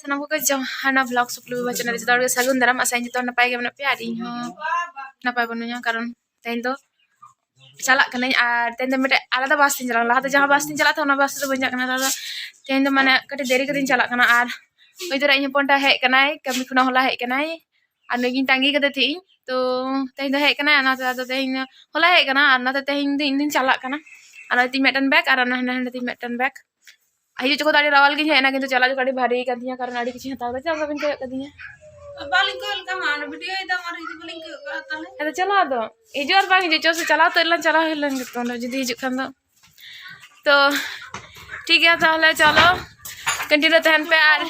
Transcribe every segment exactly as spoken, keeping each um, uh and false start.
ᱥᱟᱱᱟᱢ ᱠᱚᱜᱮ ᱡᱚᱦᱟᱨ, ᱱᱚᱣᱟ vlog ᱥᱩᱠᱞᱩ ᱵᱟᱵᱟ channel ᱨᱮ ᱡᱚᱛᱚ ᱦᱚᱲ ᱜᱮ ᱥᱟᱹᱜᱩᱱ ᱫᱟᱨᱟᱢ᱾ ᱟᱥᱟᱭᱟᱹᱧ ᱡᱚᱛᱚ ᱦᱚᱲ ᱱᱟᱯᱟᱭ ᱜᱮ ᱢᱮᱱᱟᱜ ᱯᱮᱭᱟ ᱟᱨ ᱤᱧ ᱦᱚᱸ ᱱᱟᱯᱟᱭ ᱵᱟᱹᱱᱩᱧᱟ, ᱠᱟᱨᱚᱱ ᱛᱮᱦᱮᱧ ᱫᱚ ᱪᱟᱞᱟᱜ ᱠᱟᱹᱱᱟᱹᱧ ᱟᱨ ᱛᱮᱦᱮᱧ ᱫᱚ ᱢᱤᱫᱴᱮᱡ ᱟᱞᱟᱫᱟ bus ᱛᱤᱧ ᱪᱟᱞᱟᱜ ᱠᱟᱱᱟ᱾ ᱞᱟᱦᱟᱛᱮ ᱡᱟᱦᱟᱸ bus ᱛᱤᱧ ᱪᱟᱞᱟᱜ ᱛᱟᱦᱮᱸ, ᱚᱱᱟ bus ᱛᱮᱫᱚ ᱵᱟᱹᱧ ᱪᱟᱞᱟᱜ ᱠᱟᱱᱟ᱾ ᱛᱮᱦᱮᱧ ᱫᱚ ᱢᱟᱱᱮ ᱠᱟᱹᱴᱤᱡ ᱫᱮᱨᱤ ᱠᱟᱛᱮᱧ ᱪᱟᱞᱟᱜ ᱠᱟᱱᱟ᱾ ᱟᱨ ᱩᱱᱤ ᱫᱚ ᱤᱧ ᱦᱚᱯᱚᱱ ᱴᱟᱜ ᱦᱮᱡ ᱠᱟᱱᱟᱭ, ᱠᱟᱹᱢᱤ ᱠᱷᱚᱱᱟᱜ ᱦᱚᱞᱟ ᱦᱮᱡ ᱠᱟᱱᱟᱭ᱾ ᱛᱚ ᱛᱮᱦᱮᱧ ᱫᱚ ᱦᱮᱡ ᱠᱟᱱᱟᱭ, ᱚᱱᱟᱛᱮ ᱟᱫᱚ ᱛᱮᱦᱮᱧ ᱫᱚ ᱦᱚᱞᱟ ᱦᱮᱡ ᱠᱟᱱᱟ, ᱟᱨ ᱚᱱᱟᱛᱮ ᱛᱮᱦᱮᱧ ᱫᱚ ᱤᱧ ᱫᱚᱧ ᱪᱟᱞᱟᱜ ᱠᱟᱱᱟ᱾ ᱟᱨ ᱱᱚᱛᱮ ᱛᱤᱧ ᱢᱤᱫᱴᱮᱱ bag ᱟᱨ ᱚᱱᱟ ᱦᱟᱸᱰᱮ ᱦᱟᱸᱰᱮ ᱛᱤᱧ ᱢᱤᱫᱴᱮᱱ bag᱾ ᱦᱤᱡᱩᱜ ᱡᱚᱠᱷᱚᱱ ᱫᱚ ᱟᱹᱰᱤ ᱨᱟᱣᱟᱞ ᱜᱤᱧ ᱦᱮᱡ ᱮᱱᱟ, ᱠᱤᱱᱛᱩ ᱪᱟᱞᱟᱜ ᱡᱚᱠᱷᱚᱱ ᱟᱹᱰᱤ ᱵᱷᱟᱨᱤ ᱠᱟᱱ ᱛᱤᱧᱟ, ᱠᱟᱨᱚᱱ ᱟᱹᱰᱤ ᱠᱤᱪᱷᱩᱧ ᱦᱟᱛᱟᱣ ᱠᱟᱫᱟ᱾ ᱪᱮᱫ ᱞᱮᱠᱟ ᱵᱤᱱ ᱠᱚᱭᱚᱜ ᱠᱟᱫᱤᱧᱟ? ᱵᱟᱹᱞᱤᱧ ᱠᱚᱭᱚᱜ ᱞᱮᱠᱟ ᱢᱟ, ᱚᱸᱰᱮ video ᱭ ᱫᱟᱢ ᱟᱨ ᱡᱩᱫᱤ ᱵᱟᱹᱞᱤᱧ ᱠᱚᱭᱚᱜ ᱠᱟᱜᱼᱟ ᱛᱟᱦᱞᱮ? ᱦᱮᱸ, ᱛᱚ ᱪᱟᱞᱟᱜ ᱫᱚ ᱦᱤᱡᱩᱜ ᱟᱨ ᱵᱟᱝ ᱦᱤᱡᱩᱜ, ᱪᱚ ᱥᱮ ᱪᱟᱞᱟᱣ ᱩᱛᱟᱹᱨ ᱞᱮᱱ, ᱪᱟᱞᱟᱣ ᱦᱩᱭ ᱞᱮᱱ ᱜᱮ ᱛᱚ, ᱚᱸᱰᱮ ᱡᱩᱫᱤ ᱦᱤᱡᱩᱜ ᱠᱷᱟᱱ ᱫᱚ᱾ ᱛᱚ ᱴᱷᱤᱠ ᱜᱮᱭᱟ, ᱛᱟᱦᱞᱮ ᱪᱚᱞᱚ continue ᱛᱟᱦᱮᱱ ᱯᱮ ᱟᱨ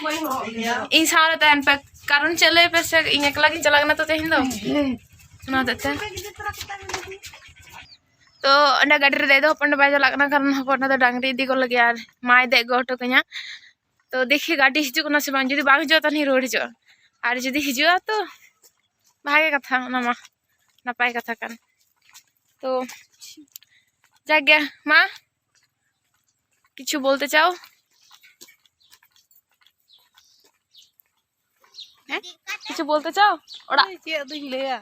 ᱤᱧ ᱥᱟᱶ ᱨᱮ ᱛᱟᱦᱮᱱ ᱯᱮ, ᱠᱟᱨᱚᱱ ᱪᱮᱫ ᱞᱟᱹᱭ ᱯᱮ ᱥᱮ, ᱤᱧ ᱮᱠᱞᱟ ᱜᱤᱧ ᱪᱟᱞᱟᱜ ᱠᱟᱱᱟ ᱛᱚ ᱛᱮᱦᱮᱧ ᱫᱚ, ᱚᱱᱟ ᱦᱚᱛᱮᱡ ᱛᱮ᱾ ᱛᱚ ᱚᱸᱰᱮ ᱜᱟᱹᱰᱤ ᱨᱮ ᱫᱮᱡ ᱫᱚ ᱦᱚᱯᱚᱱ ᱫᱚ ᱵᱟᱭ ᱪᱟᱞᱟᱜ ᱠᱟᱱᱟ, ᱠᱟᱨᱚᱱ ᱦᱚᱯᱚᱱ ᱫᱚ ᱰᱟᱝᱨᱤ ᱤᱫᱤ ᱠᱚ ᱞᱟᱹᱜᱤᱫ ᱟᱨ ᱢᱟᱭ ᱫᱮᱡ ᱜᱚ ᱦᱚᱴᱚ ᱠᱟᱹᱧᱟ᱾ ᱛᱚ ᱫᱮᱠᱷᱤ ᱜᱟᱹᱰᱤ ᱦᱤᱡᱩᱜ ᱠᱟᱱᱟ ᱥᱮ ᱵᱟᱝ, ᱡᱩᱫᱤ ᱵᱟᱝ ᱦᱤᱡᱩᱜᱼᱟ ᱛᱟᱦᱞᱮ ᱨᱩᱣᱟᱹᱲ ᱦᱤᱡᱩᱜᱼᱟ, ᱟᱨ ᱡᱩᱫᱤ ᱦᱤᱡᱩᱜᱼᱟ ᱛᱚ ᱵᱷᱟᱜᱮ ᱠᱟᱛᱷᱟ, ᱚᱱᱟ ᱢᱟ ᱱᱟᱯᱟᱭ ᱠᱟᱛᱷᱟ ᱠᱟᱱ᱾ ᱛᱚ ᱡᱟᱠ ᱜᱮ, ᱢᱟ ᱠᱤᱪᱷᱩ ᱵᱚᱞᱛᱮ ᱪᱟও? ᱦᱮᱸ, ᱠᱤᱪᱷᱩ ᱵᱚᱞᱛᱮ ᱪᱟও? ᱚᱲᱟᱜ ᱳᱭ, ᱪᱮᱫ ᱟᱫᱚᱧ ᱞᱟᱹᱭᱟ?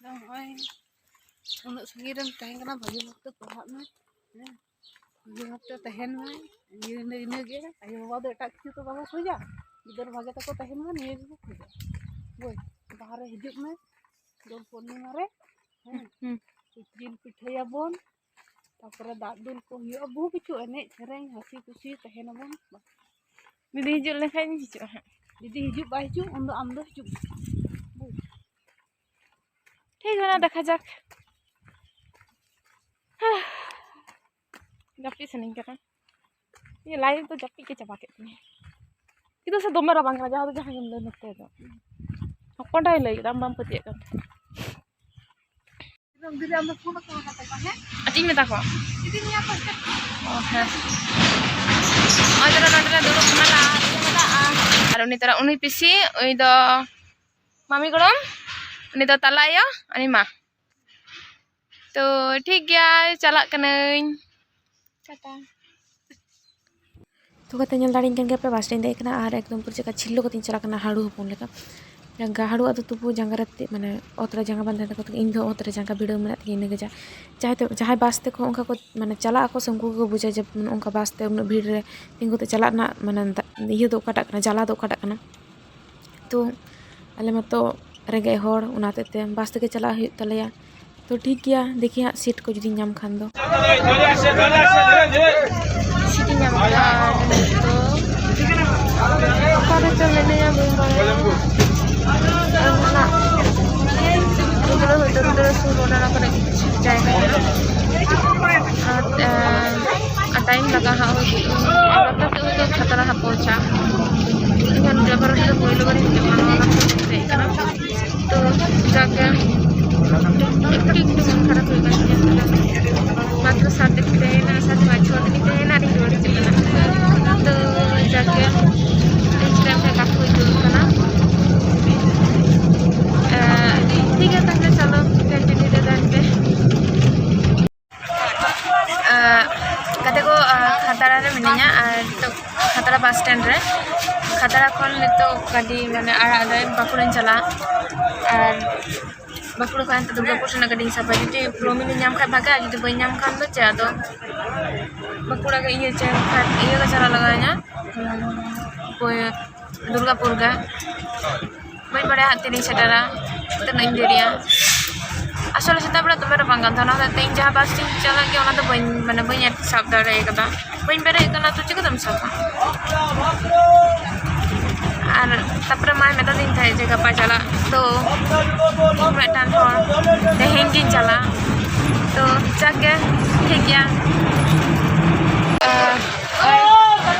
ᱱᱚᱜᱼᱚᱭ ᱩᱱᱟᱹᱜ ᱥᱟᱺᱜᱤᱧ ᱨᱮᱢ ᱛᱟᱦᱮᱸ ᱠᱟᱱᱟ, ᱵᱷᱟᱹᱜᱤ ᱵᱷᱟᱵᱽᱛᱮ ᱯᱟᱲᱦᱟᱜ ᱢᱮ, ᱦᱮᱸ, ᱵᱷᱟᱹᱜᱤ ᱵᱷᱟᱵᱽᱛᱮ ᱛᱟᱦᱮᱱ ᱢᱮ᱾ ᱤᱱᱟᱹ, ᱤᱱᱟᱹ, ᱤᱱᱟᱹᱜᱮ᱾ ᱟᱭᱳᱼᱵᱟᱵᱟ ᱫᱚ ᱮᱴᱟᱜ ᱠᱤᱪᱷᱩ ᱫᱚ ᱵᱟᱠᱚ ᱠᱷᱚᱡᱟ, ᱜᱤᱫᱟᱹᱨ ᱵᱷᱟᱜᱮ ᱛᱟᱠᱚ ᱛᱟᱦᱮᱱ ᱢᱟ, ᱱᱤᱭᱟᱹ ᱜᱮᱠᱚ ᱠᱷᱚᱡᱟ᱾ ᱵᱩᱡᱽ? ᱵᱟᱦᱟ ᱨᱮ ᱦᱤᱡᱩᱜ ᱢᱮ, ᱫᱳᱞ ᱯᱩᱨᱱᱤᱢᱟ ᱨᱮ, ᱦᱮᱸ, ᱦᱩᱸ᱾ ᱡᱤᱞ ᱯᱤᱴᱷᱟᱹᱭᱟᱵᱚᱱ, ᱛᱟᱯᱚᱨᱮ ᱫᱟᱜ ᱫᱩᱞ ᱠᱚ ᱦᱩᱭᱩᱜᱼᱟ, ᱵᱚᱦᱩ ᱠᱤᱪᱷᱩ, ᱮᱱᱮᱡ ᱥᱮᱨᱮᱧ, ᱦᱟᱹᱥᱤ ᱠᱩᱥᱤ ᱛᱟᱦᱮᱱᱟᱵᱚᱱ᱾ ᱫᱤᱫᱤ ᱦᱤᱡᱩᱜ ᱞᱮᱠᱷᱟᱱ ᱤᱧ ᱦᱤᱡᱩᱜᱼᱟ ᱦᱟᱸᱜ᱾ ᱡᱩᱫᱤ ᱦᱤᱡᱩᱜ ᱵᱟᱭ ᱦᱤᱡᱩᱜ, ᱩᱱᱫᱚ ᱟᱢ ᱫᱚ ᱦᱤᱡᱩᱜ ᱢᱮ᱾ ᱵᱩᱡᱽ? ᱴᱷᱤᱠ ᱢᱮᱱᱟᱜᱼᱟ, ᱫᱮᱠᱷᱟ ᱡᱟᱠ᱾ ᱡᱟᱹᱯᱤᱫ ᱥᱟᱱᱟᱧ ᱠᱟᱱᱟ᱾ ᱤᱧᱟᱹᱜ life ᱫᱚ ᱡᱟᱹᱯᱤᱫ ᱜᱮ ᱪᱟᱵᱟ ᱠᱮᱫ ᱛᱤᱧᱟᱹ᱾ ᱠᱤᱱᱛᱩ ᱥᱮ ᱫᱚᱢᱮ ᱨᱟᱵᱟᱝ ᱠᱟᱱᱟ, ᱡᱟᱦᱟᱸ ᱫᱚ ᱡᱟᱦᱟᱸ ᱜᱮᱢ ᱞᱟᱹᱭ ᱱᱚᱛᱮ ᱫᱚ᱾ ᱦᱚᱯᱚᱱ ᱴᱟᱜ ᱤᱧ ᱞᱟᱹᱭ ᱠᱮᱫᱟ, ᱟᱢ ᱵᱟᱢ ᱯᱟᱹᱛᱭᱟᱹᱜ ᱠᱟᱱ ᱛᱟᱦᱮᱸᱫ᱾ ᱟᱨ ᱪᱮᱫ ᱤᱧ ᱢᱮᱛᱟ ᱠᱚᱣᱟ? ᱚ, ᱦᱮᱸ᱾ ᱱᱚᱜᱼᱚᱭ ᱛᱚᱨᱟ ᱱᱚᱸᱰᱮ ᱞᱮ ᱫᱩᱲᱩᱵ ᱠᱟᱱᱟ, ᱞᱟᱦᱟ ᱨᱮᱞᱮ ᱪᱟᱞᱟᱜᱼᱟ᱾ ᱟᱨ ᱩᱱᱤ ᱛᱚᱨᱟ, ᱩᱱᱤ ᱯᱤᱥᱤ, ᱩᱱᱤ ᱫᱚ ᱢᱟᱢᱤ ᱜᱚᱲᱚᱢ, ᱩᱱᱤ ᱫᱚ ᱛᱟᱞᱟ ᱟᱭᱳ, ᱩᱱᱤ ᱢᱟ᱾ ᱛᱚ, ᱴᱷᱤᱠ ᱜᱮᱭᱟ, ᱪᱟᱞᱟᱜ ᱠᱟᱹᱱᱟᱹᱧ᱾ ᱴᱟᱴᱟ᱾ ᱛᱚ, ᱠᱟᱛᱮ ᱧᱮᱞ ᱫᱟᱲᱮᱭᱟᱹᱧ ᱠᱟᱱ ᱜᱮᱭᱟ ᱯᱮ, ᱵᱟᱥ ᱨᱮᱧ ᱫᱮᱡ ᱟᱠᱟᱱᱟ ᱟᱨ ᱮᱠᱫᱚᱢ ᱯᱩᱨᱟᱹ ᱪᱮᱠᱟ ᱪᱷᱤᱞᱞᱚ ᱠᱟᱛᱮᱧ ᱪᱟᱞᱟᱜ ᱠᱟᱱᱟ ᱦᱟᱹᱲᱩ ᱦᱚᱯᱚᱱ ᱞᱮᱠᱟ᱾ ᱡᱟᱸᱜᱟ ᱦᱟᱹᱲᱩ ᱟᱫᱚ ᱛᱚᱵᱩ ᱡᱟᱸᱜᱟ ᱨᱮ ᱛᱮ-, ᱢᱟᱱᱮ ᱚᱛ ᱨᱮ ᱡᱟᱸᱜᱟ ᱵᱟᱝ ᱛᱟᱦᱮᱱ ᱛᱟᱠᱚ ᱛᱮ ᱤᱧ ᱫᱚ ᱚᱛ ᱨᱮ ᱡᱟᱸᱜᱟ ᱵᱷᱤᱲᱟᱹᱣ ᱢᱮᱱᱟᱜ ᱛᱤᱧᱟᱹ ᱤᱱᱟᱹ ᱜᱮ ᱡᱟ᱾ ᱡᱟᱦᱟᱸᱭ ᱛᱮ, ᱡᱟᱦᱟᱸᱭ ᱵᱟᱥ ᱛᱮᱠᱚ ᱚᱱᱠᱟ ᱠᱚ ᱢᱟᱱᱮ ᱪᱟᱞᱟᱜ ᱟᱠᱚ ᱥᱮ ᱩᱱᱠᱩ ᱜᱮᱠᱚ ᱵᱩᱡᱟ ᱡᱮ ᱱᱚᱜᱼᱚ ᱱᱚᱝᱠᱟ ᱵᱟᱥ ᱛᱮ ᱩᱱᱟᱹᱜ ᱵᱷᱤᱲ ᱨᱮ ᱛᱤᱸᱜᱩ ᱛᱮ ᱪᱟᱞᱟᱜ ᱨᱮᱱᱟᱜ ᱢᱟᱱᱮ ᱫᱟ-, ᱤᱭᱟᱹ ᱫᱚ ᱚᱠᱟᱴᱟᱜ ᱠᱟᱱᱟ, ᱡᱟᱞᱟ ᱫᱚ ᱚᱠᱟᱴᱟᱜ ᱠᱟᱱᱟ᱾ ᱛᱚ ᱟᱞᱮ ᱢᱟᱛᱚ ᱨᱮᱸᱜᱮᱡ ᱦᱚᱲ, ᱚᱱᱟ ᱦᱚᱛᱮᱡ ᱛᱮ ᱵᱟᱥ ᱛᱮᱜᱮ ᱪᱟᱞᱟᱜ ᱦᱩᱭᱩᱜ ᱛᱟᱞᱮᱭᱟ᱾ ᱛᱚ ᱴᱷᱤᱠ ᱜᱮᱭᱟ, ᱫᱮᱠᱷᱤ ᱦᱟᱸᱜ ᱥᱤᱴ ᱠᱚ ᱡᱩᱫᱤᱧ ᱧᱟᱢ ᱠᱷᱟᱱ ᱫᱚ᱾ ᱥᱤᱴ ᱤᱧ ᱧᱟᱢ ᱠᱮᱫᱟ ᱟᱨ ᱱᱤᱛᱚᱜ ᱚᱠᱟᱨᱮ ᱪᱚ ᱢᱮᱱᱟᱭᱟ ᱵᱟᱹᱧ ᱵᱟᱲᱟᱭᱟ᱾ ᱟᱨ ᱱᱟᱦᱟᱜ ᱨᱩᱫᱽᱨᱟᱹ ᱦᱚᱭᱛᱳ ᱨᱩᱫᱽᱨᱟᱹ ᱥᱩᱨ ᱚᱱᱟ ᱠᱚᱨᱮ ᱠᱤᱪᱷᱩ ᱡᱟᱭᱜᱟ ᱢᱮᱱᱟᱜᱼᱟ᱾ ᱟᱨ, ᱟᱨ ᱴᱟᱭᱤᱢ ᱞᱟᱜᱟᱜᱼᱟ ᱦᱟᱸᱜ, ᱦᱳᱭ ᱦᱳᱭ ᱠᱷᱟᱛᱲᱟ ᱦᱟᱸᱜ ᱯᱳᱣᱪᱷᱟ᱾ ᱤᱧ ᱦᱚᱸ ᱱᱚᱰᱮ ᱵᱟᱨᱚ ᱴᱟᱠᱟ ᱯᱳᱭᱞᱳ ᱵᱟᱨᱤᱧ ᱦᱤᱡᱩᱜ ᱠᱟᱱᱟ, ᱱᱚᱣᱟ ᱵᱟᱥ ᱛᱮ ᱦᱮᱡ ᱠᱟᱱᱟ᱾ ᱛᱚ ᱡᱟᱜᱮ ᱮᱠᱴᱩ ᱮᱠᱴᱩ ᱢᱚᱱ ᱠᱷᱟᱨᱟᱯ ᱦᱩᱭᱩᱜ ᱠᱟᱱ ᱛᱤᱧᱟᱹ᱾ ᱢᱟᱛᱨᱚ ᱥᱟᱛ ᱫᱤᱱ ᱛᱟᱦᱮᱸᱭᱮᱱᱟ, ᱥᱟᱛ ᱯᱟᱸᱪ ᱪᱷᱚ ᱫᱤᱱ ᱛᱟᱦᱮᱸᱭᱮᱱᱟ ᱟᱨᱤᱧ ᱨᱩᱣᱟᱹᱲ ᱦᱤᱡᱩᱜ ᱠᱟᱱᱟ᱾ ᱛᱚ ᱡᱟᱜᱮ ᱱᱮᱠᱥᱴ ᱴᱟᱭᱤᱢ ᱨᱮ ᱜᱟᱛᱮ ᱠᱚ ᱦᱤᱡᱩᱜ ᱠᱟᱱᱟ᱾ ᱮᱸ, ᱴᱷᱤᱠ ᱜᱮᱭᱟ, ᱛᱟᱦᱞᱮ ᱪᱚᱞᱚ ᱠᱚᱱᱴᱤᱱᱤᱭᱩ ᱫᱚ ᱛᱟᱦᱮᱱ ᱯᱮ᱾ ᱮᱸ, ᱜᱟᱛᱮ ᱠᱚ, ᱮᱸ, ᱠᱷᱟᱛᱲᱟ ᱨᱮ ᱢᱤᱱᱟᱹᱧᱟ ᱟᱨ ᱱᱤᱛᱚᱜ ᱠᱷᱟᱛᱲᱟ ᱵᱟᱥ ᱥᱴᱮᱱᱰ ᱨᱮ᱾ ᱠᱷᱟᱛᱲᱟ ᱠᱷᱚᱱ ᱱᱤᱛᱚᱜ ᱜᱟᱹᱰᱤ ᱢᱟᱱᱮ ᱟᱲᱟᱜ ᱫᱟᱭ, ᱵᱟᱸᱠᱩᱲᱟᱧ ᱪᱟᱞᱟᱜᱼᱟ᱾ ᱟᱨ ᱵᱟᱸᱠᱩᱲᱟ ᱠᱷᱚᱱ ᱱᱤᱛᱚᱜ ᱫᱩᱨᱜᱟᱯᱩᱨ ᱥᱮᱱᱟᱜ ᱜᱟᱹᱰᱤᱧ ᱥᱟᱵᱟ᱾ ᱡᱩᱫᱤ ᱯᱨᱳᱢᱤᱞᱤᱧ ᱧᱟᱢ ᱠᱷᱟᱡ ᱵᱷᱟᱜᱮ, ᱟᱨ ᱡᱩᱫᱤ ᱵᱟᱹᱧ ᱧᱟᱢ ᱠᱷᱟᱱ ᱫᱚ ᱪᱮᱫ ᱟᱫᱚ ᱵᱟᱸᱠᱩᱲᱟ ᱜᱮ ᱤᱭᱟᱹ ᱪᱮ ᱠᱷᱟᱱ ᱤᱭᱟᱹ ᱜᱮ ᱪᱟᱞᱟᱜ ᱞᱟᱜᱟᱣᱤᱧᱟ᱾ ᱚᱠᱚᱭ ᱫᱩᱨᱜᱟᱯᱩᱨ ᱜᱮ᱾ ᱵᱟᱹᱧ ᱵᱟᱲᱟᱭᱟ ᱦᱟᱸᱜ ᱛᱤᱨᱤᱧ ᱥᱮᱴᱮᱨᱟ, ᱛᱤᱱᱟᱹᱜ ᱤᱧ ᱫᱮᱨᱤᱭᱟ᱾ ᱟᱥᱚᱞᱮ ᱥᱮᱛᱟᱜ ᱵᱮᱲᱟ ᱫᱚᱢᱮ ᱨᱟᱵᱟᱝ ᱠᱟᱱ ᱛᱟᱦᱮᱱᱟ, ᱚᱱᱟ ᱦᱚᱛᱮᱡ ᱛᱮ ᱤᱧ ᱡᱟᱦᱟᱸ ᱵᱟᱥ ᱛᱤᱧ ᱪᱟᱞᱟᱜ ᱜᱮᱭᱟ, ᱚᱱᱟ ᱫᱚ ᱵᱟᱹᱧ, ᱢᱟᱱᱮ, ᱵᱟᱹᱧ ᱥᱟᱵ ᱫᱟᱲᱮ ᱠᱟᱫᱟ᱾ ᱵᱟᱹᱧ ᱵᱮᱨᱮᱫ ᱠᱟᱱᱟ, ᱛᱚ ᱪᱤᱠᱟᱹᱛᱮᱢ ᱥᱟᱵᱟ? ᱟᱨ ᱛᱟᱯᱚᱨᱮ ᱢᱟᱭ ᱢᱮᱛᱟᱫᱤᱧ ᱛᱟᱦᱮᱸᱫ ᱡᱮ ᱜᱟᱯᱟ ᱪᱟᱞᱟᱜ, ᱛᱚ ᱤᱧ ᱢᱤᱫᱴᱟᱝ ᱦᱚᱲ ᱛᱮᱦᱮᱧ ᱜᱤᱧ ᱪᱟᱞᱟᱜᱼᱟ, ᱛᱚ ᱡᱟᱠ ᱜᱮ, ᱴᱷᱤᱠ ᱜᱮᱭᱟ᱾ ᱟᱨ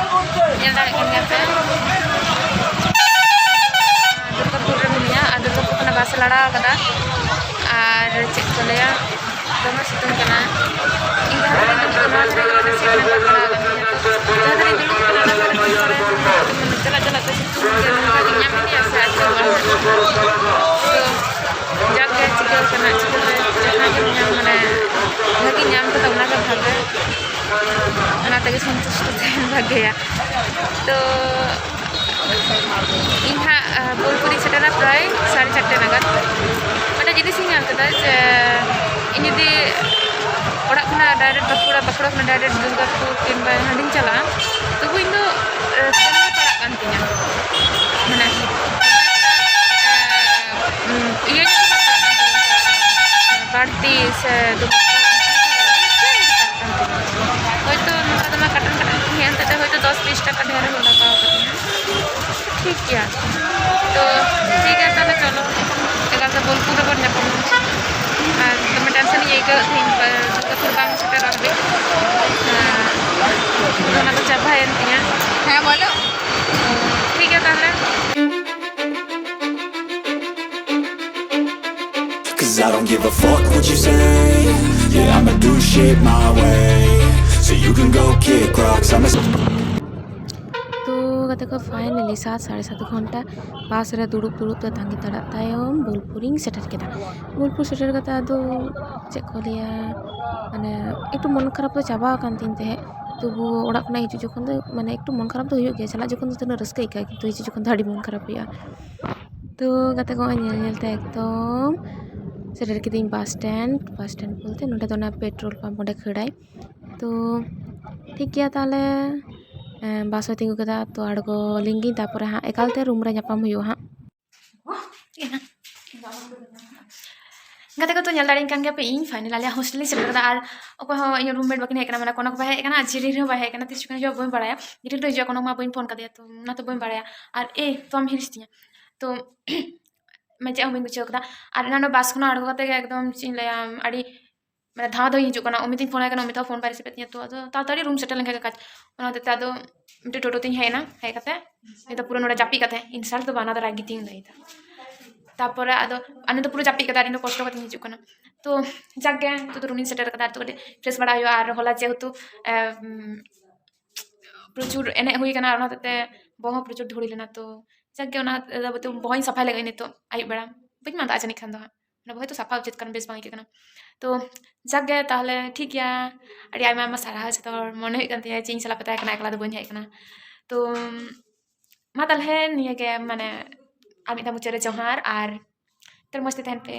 ᱧᱮᱞ ᱫᱟᱲᱮᱭᱟᱜ ᱠᱟᱱ ᱜᱮᱭᱟ ᱯᱮ, ᱫᱩᱨᱜᱟᱯᱩᱨ ᱨᱮ ᱢᱤᱱᱟᱹᱧᱟ᱾ ᱟᱨ ᱫᱩᱨᱜᱟᱯᱩᱨ ᱠᱷᱚᱱᱟᱜ ᱵᱟᱥ ᱮ ᱞᱟᱲᱟᱣ ᱠᱟᱫᱟ᱾ ᱟᱨ ᱪᱮᱫ ᱠᱚ ᱞᱟᱹᱭᱟ, ᱫᱚᱢᱮ ᱥᱤᱛᱩᱝ ᱠᱟᱱᱟ᱾ ᱤᱧ ᱡᱟᱦᱟᱸ ᱫᱷᱟᱨᱮᱧ ᱫᱩᱲᱩᱵ ᱠᱟᱱᱟ, ᱚᱱᱟ ᱫᱷᱟᱨᱮ ᱜᱮ ᱢᱟᱱᱮ ᱥᱤᱴ ᱱᱟᱢᱵᱟᱨ ᱠᱷᱟᱲᱟ ᱟᱠᱟᱱ ᱛᱤᱧᱟ᱾ ᱛᱚ, ᱡᱟᱦᱟᱸ ᱫᱷᱟᱨᱮᱧ ᱫᱩᱲᱩᱵ ᱠᱟᱱᱟ, ᱚᱱᱟ ᱫᱷᱟᱨᱮ ᱜᱮ ᱢᱟᱱᱮ ᱪᱟᱞᱟᱜ ᱪᱟᱞᱟᱜ ᱛᱮ ᱥᱤᱛᱩᱝ ᱜᱮ ᱱᱚᱝᱠᱟ ᱜᱮ ᱧᱟᱢ ᱤᱫᱤᱭᱟ ᱥᱮ ᱟᱹᱪᱩᱨᱚᱜᱼᱟ ᱦᱟᱸᱜ᱾ ᱛᱚ, ᱡᱟᱠ ᱜᱮ ᱪᱤᱠᱟᱹᱣ ᱠᱟᱱᱟ, ᱪᱤᱠᱟᱹᱛᱮ ᱡᱟᱦᱟᱸ ᱜᱮᱢ ᱧᱟᱢ, ᱢᱟᱱᱮ, ᱵᱷᱟᱹᱜᱤ ᱧᱟᱢ ᱠᱟᱫᱟ, ᱚᱱᱟ ᱜᱮ ᱵᱷᱟᱜᱮ᱾ ᱚᱱᱟ ᱛᱮᱜᱮ ᱥᱚᱱᱛᱩᱥᱴᱚ ᱛᱟᱦᱮᱱ ᱵᱷᱟᱜᱮᱭᱟ᱾ ᱛᱚ ᱤᱧ ᱦᱟᱸᱜ ᱵᱳᱞᱯᱩᱨᱤᱧ ᱥᱮᱴᱮᱨᱟ ᱯᱨᱟᱭ ᱥᱟᱲᱮ ᱪᱟᱨᱴᱮ ᱱᱟᱜᱟᱫ᱾ ᱢᱤᱫᱴᱮᱱ ᱡᱤᱱᱤᱥᱤᱧ ᱧᱮᱞ ᱠᱮᱫᱟ ᱡᱮ ᱤᱧ ᱡᱩᱫᱤ ᱚᱲᱟᱜ ᱠᱷᱚᱱᱟᱜ ᱰᱟᱭᱨᱮᱠᱴ ᱵᱟᱸᱠᱩᱲᱟ, ᱵᱟᱸᱠᱩᱲᱟ ᱠᱷᱚᱱᱟᱜ ᱰᱟᱭᱨᱮᱠᱴ ᱫᱩᱨᱜᱟᱯᱩᱨ ᱠᱤᱝᱵᱟ ᱦᱟᱸᱰᱮᱧ ᱪᱟᱞᱟᱜᱼᱟ, ᱛᱚᱵᱩ ᱤᱧ ᱫᱚ ᱥᱮᱱ ᱜᱮ ᱯᱟᱲᱟᱜ ᱠᱟᱱ ᱛᱤᱧᱟ᱾ ᱢᱟᱱᱮ ᱤᱭᱟᱹ ᱧᱚᱜ ᱫᱚ ᱵᱟᱝ ᱯᱟᱲᱟᱜ ᱠᱟᱱ ᱛᱤᱧᱟ, ᱵᱟᱹᱲᱛᱤ ᱥᱮ ᱫᱚ ᱵᱟᱝ ᱯᱟᱲᱟᱜ ᱠᱟᱱ ᱛᱤᱧᱟ᱾ ᱦᱳᱭᱛᱳ ᱱᱚᱝᱠᱟ ᱫᱚ ᱢᱟ ᱠᱟᱴᱟᱱ ᱠᱟᱴᱟᱱ ᱛᱤᱧ ᱦᱮᱡ ᱮᱱ ᱛᱮ ᱦᱳᱭᱛᱳ ᱫᱚᱥ ᱵᱤᱥ ᱴᱟᱠᱟ ᱰᱷᱮᱨ ᱦᱚᱸ ᱞᱟᱜᱟᱣ ᱠᱟᱫᱤᱧᱟ᱾ ᱴᱷᱤᱠ ᱜᱮᱭᱟ, ᱛᱚ ᱴᱷᱤᱠ ᱜᱮᱭᱟ, ᱛᱟᱦᱚᱞᱮ ᱪᱚᱞᱚ ᱮᱠᱟᱞ ᱛᱮ ᱵᱳᱞᱯᱩᱨ ᱨᱮᱵᱚᱱ ᱧᱟᱯᱟᱢᱟ᱾ ᱟᱨ ᱫᱚᱢᱮ ᱴᱮᱱᱥᱚᱱ ᱤᱧ ᱟᱹᱭᱠᱟᱹᱣᱮᱫ ᱛᱟᱦᱮᱸᱧ, ᱫᱩᱨᱜᱟᱯᱩᱨ ᱵᱟᱝ ᱥᱮᱴᱮᱨᱚᱜ ᱦᱟᱹᱵᱤᱡ᱾ ᱚᱱᱟ ᱫᱚ ᱪᱟᱵᱟᱭᱮᱱ ᱛᱤᱧᱟ᱾ ᱦᱮᱸ, ᱵᱚᱞᱚ᱾ ᱴᱷᱤᱠ ᱜᱮᱭᱟ ᱛᱟᱦᱚᱞᱮ᱾ Cause I don't give a fuck what you say. Yeah, I'ma do shit my way. So you can go kick rocks. I'm a ᱛᱚ ᱜᱟᱛᱮ ᱠᱚ, finally ᱥᱟᱛ, ᱥᱟᱲᱮ ᱥᱟᱛ ᱜᱷᱚᱱᱴᱟ ᱵᱟᱥ ᱨᱮ ᱫᱩᱲᱩᱵ ᱫᱩᱲᱩᱵ ᱛᱮ ᱛᱟᱺᱜᱤ ᱛᱟᱲᱟᱜ ᱛᱟᱭᱚᱢ ᱵᱳᱞᱯᱩᱨᱤᱧ ᱥᱮᱴᱮᱨ ᱠᱮᱫᱟ᱾ ᱵᱳᱞᱯᱩᱨ ᱥᱮᱴᱮᱨ ᱠᱟᱛᱮ ᱟᱫᱚ ᱪᱮᱫ ᱠᱚ ᱞᱟᱹᱭᱟ, ᱢᱟᱱᱮ ᱮᱠᱴᱩ ᱢᱚᱱ ᱠᱷᱟᱨᱟᱯ ᱫᱚ ᱪᱟᱵᱟ ᱟᱠᱟᱱ ᱛᱤᱧ ᱛᱟᱦᱮᱸᱫ᱾ ᱛᱚᱵᱩ ᱚᱲᱟᱜ ᱠᱷᱚᱱᱟᱜ ᱦᱤᱡᱩᱜ ᱡᱚᱠᱷᱚᱱ ᱫᱚ ᱢᱟᱱᱮ ᱮᱠᱴᱩ ᱢᱚᱱ ᱠᱷᱟᱨᱟᱯ ᱫᱚ ᱦᱩᱭᱩᱜ ᱜᱮᱭᱟ, ᱪᱟᱞᱟᱜ ᱡᱚᱠᱷᱚᱱ ᱫᱚ ᱛᱤᱱᱟᱹᱜ ᱨᱟᱹᱥᱠᱟᱹ ᱟᱹᱭᱠᱟᱹᱜᱼᱟ, ᱠᱤᱱᱛᱩ ᱦᱤᱡᱩᱜ ᱡᱚᱠᱷᱚᱱ ᱫᱚ ᱟᱹᱰᱤ ᱢᱚᱱ ᱠᱷᱟᱨᱟᱯ ᱦᱩᱭᱩᱜᱼᱟ᱾ ᱛᱚ ᱜᱟᱛᱮ ᱠᱚ, ᱱᱚᱜᱼᱚᱭ ᱧᱮᱞ ᱧᱮᱞ ᱛᱮ ᱮᱠᱫᱚᱢ ᱥᱮᱴᱮᱨ ᱠᱤᱫᱤᱧ ᱵᱟᱥ ᱥᱴᱮᱱᱰ᱾ ᱵᱟᱥ ᱥᱴᱮᱱᱰ ᱵᱚᱞᱛᱮ ᱱᱚᱸᱰᱮ ᱫᱚ ᱚᱱᱟ ᱯᱮᱴᱨᱳᱞ ᱯᱟᱢᱯ, ᱚᱸᱰᱮ ᱠᱷᱟᱹᱲᱟᱭ᱾ ᱛᱚ ᱴᱷᱤᱠ ᱜᱮᱭᱟ ᱛᱟᱦᱚᱞᱮ, ᱮᱸ, ᱵᱟᱥ ᱦᱚᱸᱭ ᱛᱤᱸᱜᱩ ᱠᱮᱫᱟ᱾ ᱛᱚ ᱟᱬᱜᱚ ᱞᱮᱱ ᱜᱤᱧ, ᱛᱟᱨᱯᱚᱨᱮ ᱦᱟᱸᱜ ᱮᱠᱟᱞ ᱛᱮ ᱨᱩᱢ ᱨᱮ ᱧᱟᱯᱟᱢ ᱦᱩᱭᱩᱜᱼᱟ ᱦᱟᱸᱜ᱾ ᱜᱟᱛᱮ ᱠᱚ, ᱛᱚ ᱧᱮᱞ ᱫᱟᱲᱮᱭᱟᱹᱧ ᱠᱟᱱ ᱜᱮᱭᱟ ᱯᱮ, ᱤᱧ finally ᱟᱞᱮᱭᱟᱜ ᱦᱳᱥᱴᱮᱞ ᱤᱧ ᱥᱮᱴᱮᱨ ᱠᱟᱫᱟ᱾ ᱟᱨ ᱚᱠᱚᱭ ᱦᱚᱸ ᱤᱧᱟᱹᱜ ᱨᱩᱢᱢᱮᱴ ᱵᱟᱹᱠᱤᱱ ᱦᱮᱡ ᱠᱟᱱᱟ, ᱢᱟᱱᱮ ᱠᱚᱱᱚᱠ ᱵᱟᱭ ᱦᱮᱡ ᱠᱟᱱᱟ ᱟᱨ ᱡᱷᱤᱞᱤ ᱦᱚᱸ ᱵᱟᱭ ᱦᱮᱡ ᱠᱟᱱᱟ, ᱛᱤᱥ ᱡᱚᱠᱷᱚᱱ ᱦᱤᱡᱩᱜᱼᱟ ᱵᱟᱹᱧ ᱵᱟᱲᱟᱭᱟ᱾ ᱡᱷᱤᱞᱤ ᱫᱚ ᱦᱤᱡᱩᱜᱼᱟ, ᱠᱚᱱᱚᱠ ᱢᱟ ᱵᱟᱹᱧ ᱯᱷᱳᱱ ᱠᱟᱫᱮᱭᱟ, ᱛᱚ ᱚᱱᱟᱛᱮ ᱵᱟᱹᱧ ᱵᱟᱲᱟᱭᱟ᱾ ᱟᱨ ᱮ, ᱛᱚ ᱟᱢ ᱦᱤᱲᱤᱧ ᱛᱤᱧᱟ᱾ ᱛᱚ ᱢᱟᱱᱮ ᱪᱮᱫ ᱦᱚᱸ ᱵᱟᱹᱧ ᱵᱩᱡᱷᱟᱹᱣ ᱠᱟᱫᱟ᱾ ᱟᱨ ᱮᱱᱟᱱ ᱵᱟᱥ ᱠᱷᱚᱱᱟᱜ ᱟᱬᱜᱚ ᱠᱟᱛᱮ ᱜᱮ ᱮᱠᱫᱚᱢ ᱪᱮᱫ ᱤᱧ ᱞᱟᱹᱭᱟ, ᱟᱹᱰᱤ ᱢᱟᱱᱮ ᱫᱷᱟᱣ ᱫᱷᱟᱣ ᱤᱧ ᱦᱤᱡᱩᱜ ᱠᱟᱱᱟ᱾ ᱚᱢᱤᱛ ᱤᱧ ᱯᱷᱳᱱ ᱟᱭ ᱠᱟᱱᱟ, ᱚᱢᱤᱛ ᱦᱚᱸ ᱯᱷᱳᱱ ᱵᱟᱭ ᱨᱤᱥᱤᱵᱷ ᱮᱫ ᱛᱤᱧᱟ᱾ ᱛᱚ ᱟᱫᱚ ᱛᱟᱲᱟᱛᱟᱲᱤ ᱨᱩᱢ ᱥᱮᱴᱮᱨ ᱞᱮᱱᱠᱷᱟᱱ ᱜᱮ ᱠᱟᱡᱽ, ᱚᱱᱟ ᱦᱚᱛᱮᱡ ᱛᱮ ᱟᱫᱚ ᱢᱤᱫᱴᱮᱡ ᱴᱳᱴᱳ ᱛᱤᱧ ᱦᱮᱡ ᱮᱱᱟ᱾ ᱦᱮᱡ ᱠᱟᱛᱮ ᱱᱤᱛᱚᱜ ᱯᱩᱨᱟᱹ ᱱᱚᱰᱮ ᱡᱟᱹᱯᱤᱫ ᱠᱟᱛᱮ, insult ᱫᱚ ᱵᱟᱝ, ᱚᱱᱟ ᱫᱚ ᱨᱟᱹᱜᱤ ᱛᱤᱧ ᱞᱟᱹᱭ ᱮᱫᱟ᱾ ᱛᱟᱯᱚᱨᱮ ᱟᱫᱚ ᱟᱨ ᱱᱤᱛᱚᱜ ᱯᱩᱨᱟᱹ ᱡᱟᱹᱯᱤᱫ ᱠᱟᱛᱮ ᱟᱨ ᱤᱧ ᱫᱚ ᱠᱚᱥᱴᱚ ᱠᱟᱛᱮᱧ ᱦᱤᱡᱩᱜ ᱠᱟᱱᱟ᱾ ᱛᱚ ᱡᱟᱠ ᱜᱮ, ᱱᱤᱛᱚᱜ ᱫᱚ ᱨᱩᱢ ᱤᱧ ᱥᱮᱴᱮᱨ ᱠᱟᱫᱟ, ᱟᱨ ᱱᱤᱛᱚᱜ ᱠᱟᱹᱴᱤᱡ ᱯᱷᱨᱮᱥ ᱵᱟᱲᱟ ᱦᱩᱭᱩᱜᱼᱟ᱾ ᱟᱨ ᱦᱚᱞᱟ ᱡᱮᱦᱮᱛᱩ ᱮᱢ, ᱯᱨᱚᱪᱩᱨ ᱮᱱᱮᱡ ᱦᱩᱭ ᱠᱟᱱᱟ, ᱚᱱᱟ ᱦᱚᱛᱮᱡ ᱛᱮ ᱵᱚᱦᱚᱜ ᱦᱚᱸ ᱯᱨᱚᱪᱩᱨ ᱫᱷᱩᱲᱤ ᱞᱮᱱᱟ᱾ ᱛᱚ ᱡᱟᱠ ᱜᱮ, ᱚᱱᱟ ᱵᱚᱦᱚᱜ ᱤᱧ ᱥᱟᱯᱷᱟᱭ ᱞᱟᱹᱜᱤᱫ ᱱᱤᱛᱚᱜ ᱟᱹᱭᱩᱵ ᱵᱮᱲᱟ, ᱵᱟᱹᱧ ᱢᱟᱸᱫᱟᱜᱼᱟ ᱡᱟᱹᱱᱤᱡ ᱠᱷᱟᱱ ᱫᱚ ᱦᱟᱸᱜ᱾ ᱚᱱᱟ ᱵᱚᱦᱚᱭ ᱛᱚ ᱥᱟᱯᱷᱟ ᱩᱪᱤᱛ ᱠᱟᱱᱟ, ᱵᱮᱥ ᱵᱟᱝ ᱟᱹᱭᱠᱟᱹᱜ ᱠᱟᱱᱟ᱾ ᱛᱚ ᱡᱟᱠ ᱜᱮ ᱛᱟᱦᱚᱞᱮ ᱴᱷᱤᱠ ᱜᱮᱭᱟ, ᱟᱹᱰᱤ ᱟᱭᱢᱟ ᱟᱭᱢᱟ ᱥᱟᱨᱦᱟᱣ ᱡᱚᱛᱚ ᱦᱚᱲ᱾ ᱢᱚᱱᱮ ᱦᱩᱭᱩᱜ ᱠᱟᱱ ᱛᱤᱧᱟᱹ ᱪᱮᱫ ᱤᱧ ᱥᱟᱞᱟᱜ ᱯᱮ ᱛᱟᱦᱮᱸ ᱠᱟᱱᱟ, ᱮᱠᱞᱟ ᱫᱚ ᱵᱟᱹᱧ ᱦᱮᱡ ᱠᱟᱱᱟ᱾ ᱛᱚ ᱢᱟ ᱛᱟᱦᱚᱞᱮ ᱱᱤᱭᱟᱹ ᱜᱮ, ᱢᱟᱱᱮ ᱟᱨ ᱢᱤᱫ ᱫᱷᱟᱣ ᱢᱩᱪᱟᱹᱫ ᱨᱮ ᱡᱚᱦᱟᱨ, ᱟᱨ ᱛᱚ ᱢᱚᱡᱽ ᱛᱮ ᱛᱟᱦᱮᱱ ᱯᱮ᱾